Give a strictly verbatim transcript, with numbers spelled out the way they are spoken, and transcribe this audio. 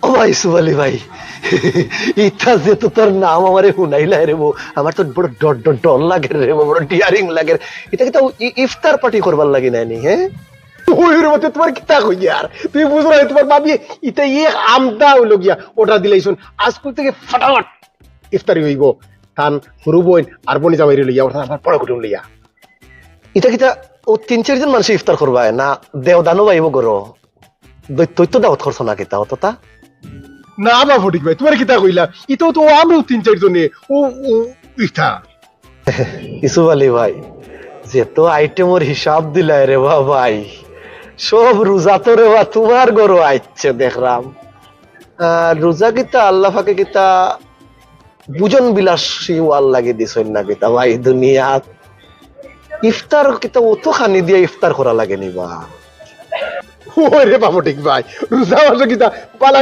ও ভাই, ইসুফ আলী ভাই, ইতা যে তো তোর নাম আমারে হুনাইলায় রে বো, আমার তো বড় ডর, ডর, ডর লাগের রে বো, বড় daring লাগের। ইতা কিতা ই-, ইফতার পার্টি করবার লাগি নায় নি, হে? ওই রে বো, তুমার কিতা কইয়ার? তুমি বুঝো না, তুমার ভাবি ইতা এক আমদা অইলো গিয়া, অর্ডার দিলাইছইন, আইজকুর থাকি ফাটাফাট ইফতারি অইবো। তান হুরু বইন আর বইন জামাইরে লইয়া, অর্থাৎ আমার বড় কুটুম লইয়া। ইতা কিতা অউ তিন চাইরজন মানষে ইফতার করবায় না, দেওদানও আইবো ঘরো? দৈত্য তো দাওয়াত করছো না কিতা অততা? না বা ফটিক ভাই, তুমারে কিতা কইলাম, ইতাও তো আমরাও তিন চাইরজনে, ও, ও, ইতা। ইসুফ আলী ভাই, যেতো আইটেমর হিসাব দিলায় রে বা ভাই, সব রোজা তো রে বা তুমার ঘরো আইছে দেখরাম। আর রোজা কিতা আল্লাহ পাকে কিতা ভোজন বিলাসী অওয়ার লাগি দিছইন না কিতা ভাই দুনিয়াত? ইফতার কিতা অত খানি দিয়া ইফতার করা লাগে নি বা? ওরে বা ফটিক ভাই, রোজা মাসো কিতা বালা